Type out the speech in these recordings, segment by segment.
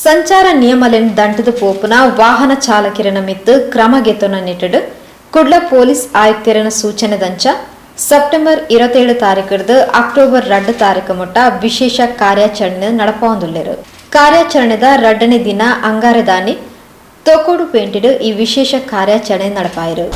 ಸಂಚಾರ ನಿಯಮಲೆನ್ ದಂಟುದು ಪೋಪುನ ವಾಹನ ಚಾಲಕೆರೆನ ಮಿತ್ತ್ ಕ್ರಮ ಗೆತೊನ ನಿಟ್ಟುಡ್ ಕುಡ್ಲ ಪೊಲೀಸ್ ಆಯುಕ್ತೆರೆನ ಸೂಚನೆದಂಚ ಸೆಪ್ಟೆಂಬರ್ 27 ತಾರೀಕುರ್ದು ಅಕ್ಟೋಬರ್ 2 ತಾರೀಕು ಮುಟ್ಟ ವಿಶೇಷ ಕಾರ್ಯಾಚರಣೆ ನಡಪಾವೊಂದುಲ್ಲೆರ್. ಕಾರ್ಯಾಚರಣೆದ ರಡ್ಡನೇ ದಿನ ಅಂಗಾರೆದಾನಿ ತೊಕೋಡು ಪೇಂಟೆಡ್ ಈ ವಿಶೇಷ ಕಾರ್ಯಾಚರಣೆ ನಡಪಾಯೆರ್.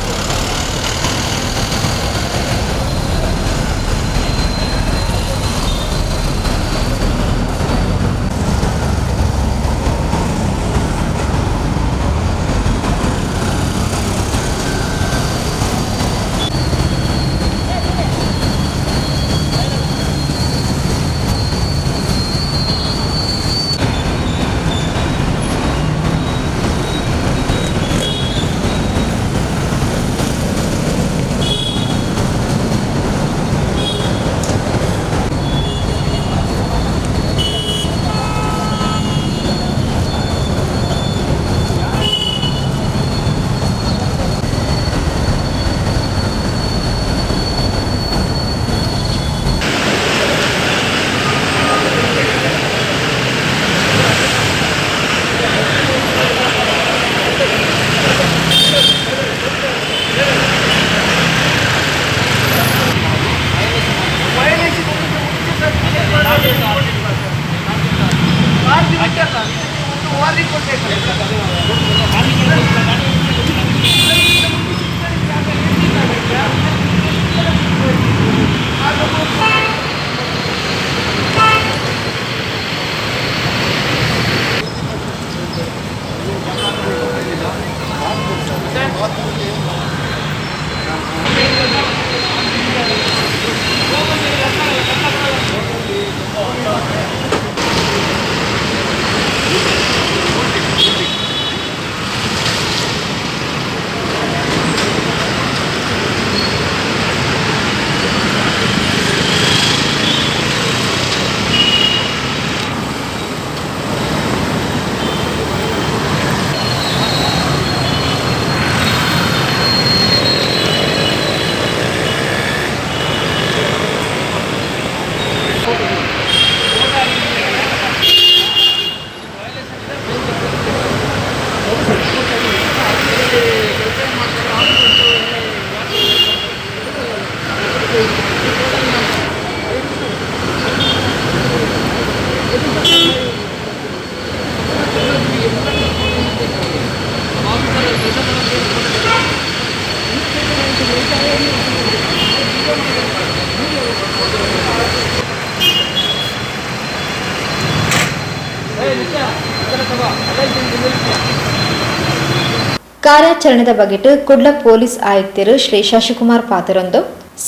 ಕಾರ್ಯಾಚರಣೆದ ಬಗೆಟ್ ಕುಡ್ಲ ಪೊಲೀಸ್ ಆಯುಕ್ತರು ಶ್ರೀ ಶಶಿಕುಮಾರ್ ಪಾತೆರೊಂದು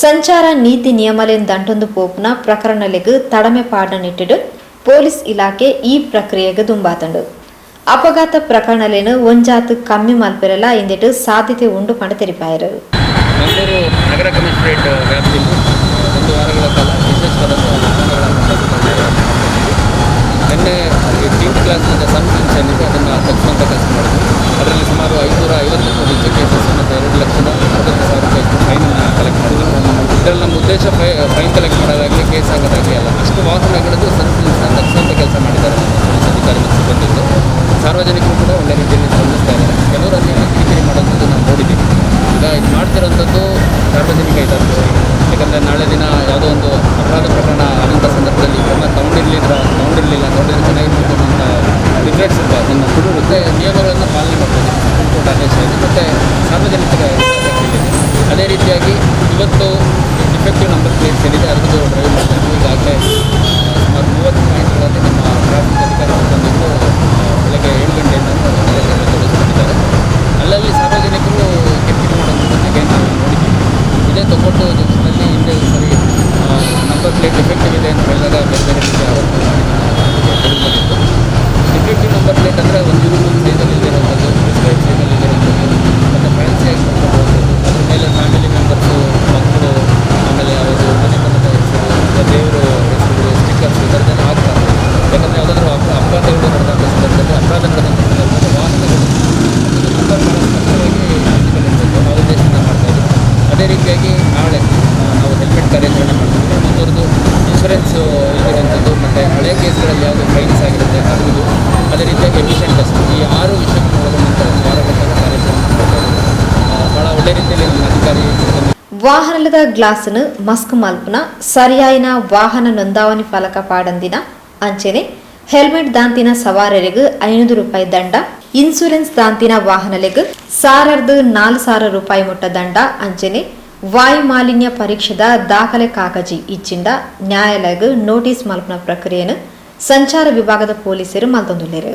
ಸಂಚಾರ ನೀತಿ ನಿಯಮಲೆನ್ ದಂಟೊಂದು ಪೋಪುನ ಪ್ರಕರಣಲೆಗ್ ತಡಮೆ ಪಾಡ್ನ ನಿಟ್ಟುಡ್ ಪೊಲೀಸ್ ಇಲಾಖೆ ಈ ಪ್ರಕ್ರಿಯೆಗ್ ದುಂಬಾತುಂಡು. ಅಪಘಾತ ಪ್ರಕರಣಲೆನ್ ಒಂಜಾತ್ ಕಮ್ಮಿ ಮಲ್ಪೆರೆಲ ಇಂದೆಟ್ ಸಾಧ್ಯತೆ ಉಂಡು ಪಂಡ ತೆರಿಪಾಯೆರ್. ಮಂಗಳೂರು ನಗರ ಕಮಿಷನರೇಟ್ ವ್ಯಾಪ್ತಿಯಲ್ಲಿ ಒಂದು ವಾರಗಳ ಕಾಲ ವಿಶೇಷವಾದಂಥ ವಾಹನಗಳನ್ನು ತೆಗೆದುಕೊಂಡು ನಿನ್ನೆ ಟೀಮ್ ಕ್ಲಾಸ್ ಮತ್ತು ಸನ್ ಫಿಲ್ಮ್ಸ್ ಏನಿದೆ ಅದನ್ನು ತಗ್ಗಿಸುವಂಥ ಕೆಲಸ ಮಾಡಿದ್ವಿ. ಅದರಲ್ಲಿ ಸುಮಾರು 550ಕ್ಕೂ ಹೆಚ್ಚು ಕೇಸಸ್ ಮತ್ತು 2,60,000 ರೂಪಾಯಿ ಫೈನನ್ನು ಕಲೆಕ್ಟ್ ಮಾಡಿದ್ವಿ. ಇದರಲ್ಲಿ ನಮ್ಮ ಉದ್ದೇಶ ಫೈನ್ ಕಲೆಕ್ಟ್ ಮಾಡೋದಾಗಲಿ ಕೇಸ್ ಆಗೋದಾಗಲಿ ಅಲ್ಲ, ಅಷ್ಟು ವಾಹನಗಳದ್ದು ಸನ್ ಫಿಲ್ಮ್ಸ್ನ ತಗ್ಗಿಸುವಂಥ ಕೆಲಸ ಮಾಡಿದ್ದಾರೆ ನಮ್ಮ ಪೊಲೀಸ್ ಅಧಿಕಾರಿ ಮತ್ತು ಸಿಬ್ಬಂದಿಗಳು. ಸಾರ್ವಜನಿಕರು ಕೂಡ ಒಳ್ಳೆ ರೀತಿಯಲ್ಲಿ ಸ್ಪಂದಿಸ್ತಾ ಇದ್ದಾರೆ. ಕೆಲವರು ಅಲ್ಲಿ ಕಿರಿಕಿರಿ ಮಾಡೋಂಥದ್ದು ನಾವು ನೋಡಿದ್ದೀವಿ. ಈಗ ಇದು ಮಾಡ್ತಿರೋಂಥದ್ದು ಸಾರ್ವಜನಿಕ ಹಿತದೃಷ್ಟಿ. ಯಾಕಂದರೆ ನಾಳೆ ದಿನ ಯಾವುದೋ ಒಂದು ಅಪರಾಧ ಪ್ರಕರಣ ಆದಂಥ ಸಂದರ್ಭದಲ್ಲಿ ಕ್ರಮ ತಗೊಂಡಿರಲಿಲ್ಲ, ತಗೊಂಡಿದ್ರೆ ಚೆನ್ನಾಗಿರ್ತಿತ್ತು ಅಂತ ರಿಗ್ರೆಟ್ಸ್ ಇರ್ಬಾರ್ದು. ಮತ್ತು ನಿಯಮಗಳನ್ನು ಪಾಲನೆ ಮಾಡಬೇಕು, ಸುಪ್ರೀಂ ಕೋರ್ಟ್ ಆದೇಶ ಇದೆ ಮತ್ತು ಸಾರ್ವಜನಿಕರ ಹಿತಾಸಕ್ತಿ ಇದೆ. ಅದೇ ರೀತಿಯಾಗಿ ಇವತ್ತು ಡಿಫೆಕ್ಟಿವ್ ನಂಬರ್ ಪ್ಲೇಟ್ಸ್ ಏನಿದೆ ಅದರದ್ದು ಡ್ರೈವ್ ಮಾಡ್ತಾ ಇದ್ವಿ. ಈಗಾಗಲೇ ಸುಮಾರು 30 ಪಾಯಿಂಟ್ಗಳಲ್ಲಿ ನಮ್ಮ ಟ್ರಾಫಿಕ್ ಅಧಿಕಾರಿ ಸಿಬ್ಬಂದಿಗಳು ಬೆಳಗ್ಗೆ 7 ಗಂಟೆಯಿಂದ ಎಮಿಷನ್ ಟೆಸ್ಟ್, ಈ ಆರು ವಿಷಯಗಳನ್ನು ಒಳಗೊಂಡಂತೆ ಒಂದು ವಾರಗಳ ಕಾಲ ಕಾರ್ಯಾಚರಣೆ ಮಾಡ್ತಾ ಇದ್ದೀವಿ. ಭಾಳ ಒಳ್ಳೆ ರೀತಿಯಲ್ಲಿ ನಮ್ಮ ಅಧಿಕಾರಿ ಸಿಬ್ಬಂದಿ ವಾಹನದ ಗ್ಲಾಸ್ನು ಮಸ್ಕ್ ಮಲ್ಪುನ, ಸರಿಯಾಯಿನ ವಾಹನ ನೋಂದಾವಣಿ ಫಲಕ ಪಾಡಂದಿನ, ಅಂಚೆನೆ ಹೆಲ್ಮೆಟ್ ದಾಂತಿನ ಸವಾರರಿಗೆ 500 ರೂಪಾಯಿ ದಂಡ, ಇನ್ಸೂರೆನ್ಸ್ ದಾಂತಿನ ವಾಹನಲೆಗ್ 1000ರ್ದು 4000 ರೂಪಾಯಿ ಮುಟ್ಟ ದಂಡ, ಅಂಚೆನೆ ವಾಯು ಮಾಲಿನ್ಯ ಪರೀಕ್ಷೆದ ದಾಖಲೆ ಕಾಗಜಿ ಇಚ್ಚಿಂಡ ನ್ಯಾಯಾಲಯಗ್ ನೋಟಿಸ್ ಮಲ್ಪುನ ಪ್ರಕ್ರಿಯೆನು ಸಂಚಾರ ವಿಭಾಗದ ಪೊಲೀಸರು ಮಲ್ತೊಂದುಲ್ಲೆರ್.